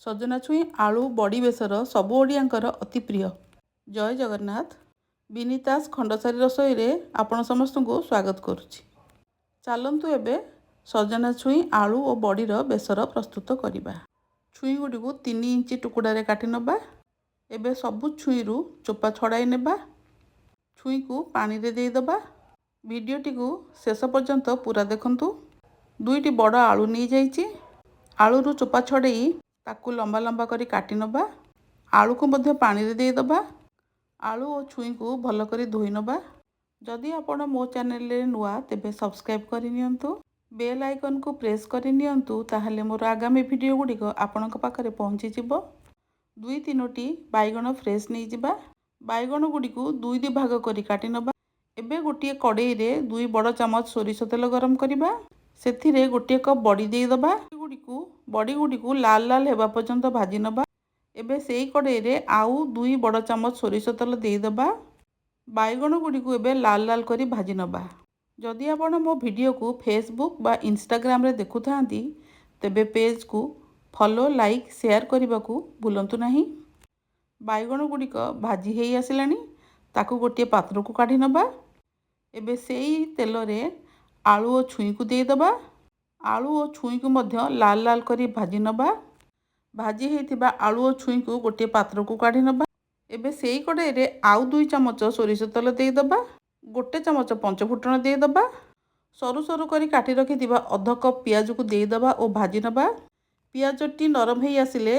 ସଜନା ଛୁଇଁ ଆଳୁ ବଡ଼ି ବେସର ସବୁ ଓଡ଼ିଆଙ୍କର ଅତି ପ୍ରିୟ। ଜୟ ଜଗନ୍ନାଥ। ବିନିତାସ ଖଣ୍ଡସାରୀ ରସୋଇରେ ଆପଣ ସମସ୍ତଙ୍କୁ ସ୍ୱାଗତ କରୁଛି। ଚାଲନ୍ତୁ, ଏବେ ସଜନା ଛୁଇଁ ଆଳୁ ଓ ବଡ଼ିର ବେସର ପ୍ରସ୍ତୁତ କରିବା। ଛୁଇଁ ଗୁଡ଼ିକୁ 3 ଇଞ୍ଚ ଟୁକୁଡ଼ାରେ କାଟି ନେବା। ଏବେ ସବୁ ଛୁଇଁରୁ ଚୋପା ଛଡ଼ାଇ ନେବା। ଛୁଇଁକୁ ପାଣିରେ ଦେଇଦେବା। ଭିଡ଼ିଓଟିକୁ ଶେଷ ପର୍ଯ୍ୟନ୍ତ ପୁରା ଦେଖନ୍ତୁ। ଦୁଇଟି ବଡ଼ ଆଳୁ ନେଇଯାଇଛି। ଆଳୁରୁ ଚୋପା ଛଡ଼େଇ ତାକୁ ଲମ୍ବା ଲମ୍ବା କରି କାଟି ନେବା। ଆଳୁକୁ ମଧ୍ୟ ପାଣିରେ ଦେଇଦେବା। ଆଳୁ ଓ ଛୁଇଁକୁ ଭଲ କରି ଧୋଇ ନେବା। ଯଦି ଆପଣ ମୋ ଚ୍ୟାନେଲରେ ନୂଆ, ତେବେ ସବସ୍କ୍ରାଇବ୍ କରିନିଅନ୍ତୁ, ବେଲ୍ ଆଇକନ୍କୁ ପ୍ରେସ୍ କରିନିଅନ୍ତୁ। ତାହେଲେ ମୋର ଆଗାମୀ ଭିଡ଼ିଓ ଗୁଡ଼ିକ ଆପଣଙ୍କ ପାଖରେ ପହଞ୍ଚିଯିବ। ଦୁଇ ତିନୋଟି ବାଇଗଣ ଫ୍ରେଶ୍ ନେଇଯିବା। ବାଇଗଣ ଗୁଡ଼ିକୁ ଦୁଇ ଦୁଇ ଭାଗ କରି କାଟି ନେବା। ଏବେ ଗୋଟିଏ କଡ଼େଇରେ 2 ବଡ଼ ଚାମଚ ସୋରିଷ ତେଲ ଗରମ କରିବା। ସେଥିରେ ଗୋଟିଏ କପ୍ ବଡ଼ି ଦେଇଦେବା। ବଡ଼ି ଗୁଡ଼ିକୁ ଲାଲ ଲାଲ ହେବା ପର୍ଯ୍ୟନ୍ତ ଭାଜି ନେବା। ଏବେ ସେଇ କଡ଼େଇରେ ଆଉ 2 ବଡ଼ ଚାମଚ ସୋରିଷ ତେଲ ଦେଇଦେବା। ବାଇଗଣ ଗୁଡ଼ିକୁ ଏବେ ଲାଲ ଲାଲ କରି ଭାଜି ନେବା। ଯଦି ଆପଣ ମୋ ଭିଡ଼ିଓକୁ ଫେସବୁକ୍ ବା ଇନଷ୍ଟାଗ୍ରାମରେ ଦେଖୁଥାନ୍ତି, ତେବେ ପେଜ୍କୁ ଫଲୋ, ଲାଇକ୍, ସେୟାର କରିବାକୁ ଭୁଲନ୍ତୁ ନାହିଁ। ବାଇଗଣ ଗୁଡ଼ିକ ଭାଜି ହେଇ ଆସିଲାଣି। ତାକୁ ଗୋଟିଏ ପାତ୍ରକୁ କାଢ଼ି ନେବା। ଏବେ ସେଇ ତେଲରେ ଆଳୁ ଓ ଛୁଇଁକୁ ଦେଇଦେବା। ଆଳୁ ଓ ଛୁଇଁକୁ ମଧ୍ୟ ଲାଲ ଲାଲ କରି ଭାଜି ନେବା। ଭାଜି ହେଇଥିବା ଆଳୁ ଓ ଛୁଇଁକୁ ଗୋଟିଏ ପାତ୍ରକୁ କାଢ଼ି ନେବା। ଏବେ ସେଇ କଡ଼େଇରେ ଆଉ 2 ଚାମଚ ସୋରିଷ ତେଲ ଦେଇଦେବା। ଗୋଟେ ଚାମଚ ପଞ୍ଚଫୁଟଣ ଦେଇଦେବା। ସରୁ ସରୁ କରି କାଟି ରଖିଥିବା ଅଧ କପ୍ ପିଆଜକୁ ଦେଇଦେବା ଓ ଭାଜି ନେବା। ପିଆଜଟି ନରମ ହେଇ ଆସିଲେ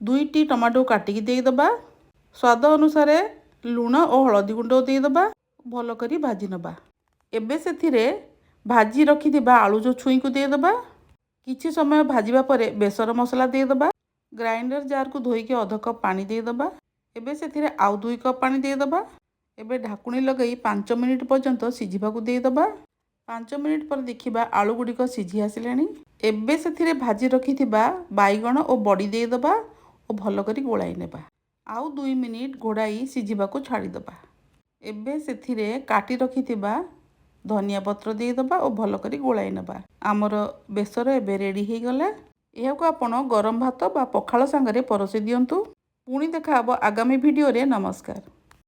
ଦୁଇଟି ଟମାଟୋ କାଟିକି ଦେଇଦେବା। ସ୍ୱାଦ ଅନୁସାରେ ଲୁଣ ଓ ହଳଦୀ ଗୁଣ୍ଡ ଦେଇଦେବା। ଭଲ କରି ଭାଜି ନେବା। ଏବେ ସେଥିରେ ଭାଜି ରଖିଥିବା ଆଳୁ ଓ ଛୁଇଁକୁ ଦେଇଦେବା। କିଛି ସମୟ ଭାଜିବା ପରେ ବେସର ମସଲା ଦେଇଦେବା। ଗ୍ରାଇଣ୍ଡର ଜାର୍କୁ ଧୋଇକି ଅଧ କପ୍ ପାଣି ଦେଇଦେବା। ଏବେ ସେଥିରେ ଆଉ 2 କପ୍ ପାଣି ଦେଇଦେବା। ଏବେ ଢାକୁଣି ଲଗାଇ 5 ମିନିଟ୍ ପର୍ଯ୍ୟନ୍ତ ସିଝିବାକୁ ଦେଇଦେବା। 5 ମିନିଟ୍ ପରେ ଦେଖିବା, ଆଳୁ ଗୁଡ଼ିକ ସିଝି ଆସିଲାଣି। ଏବେ ସେଥିରେ ଭାଜି ରଖିଥିବା ବାଇଗଣ ଓ ବଡ଼ି ଦେଇଦେବା ଓ ଭଲ କରି ଗୋଳାଇ ନେବା। ଆଉ 2 ମିନିଟ୍ ଘୋଡ଼ାଇ ସିଝିବାକୁ ଛାଡ଼ିଦେବା। ଏବେ ସେଥିରେ କାଟି ରଖିଥିବା ଧନିଆ ପତ୍ର ଦେଇଦେବା ଓ ଭଲ କରି ଗୋଳାଇ ନେବା। ଆମର ବେସର ଏବେ ରେଡ଼ି ହେଇଗଲା। ଏହାକୁ ଆପଣ ଗରମ ଭାତ ବା ପଖାଳ ସାଙ୍ଗରେ ପରସି ଦିଅନ୍ତୁ। ପୁଣି ଦେଖା ହେବ ଆଗାମୀ ଭିଡ଼ିଓରେ। ନମସ୍କାର।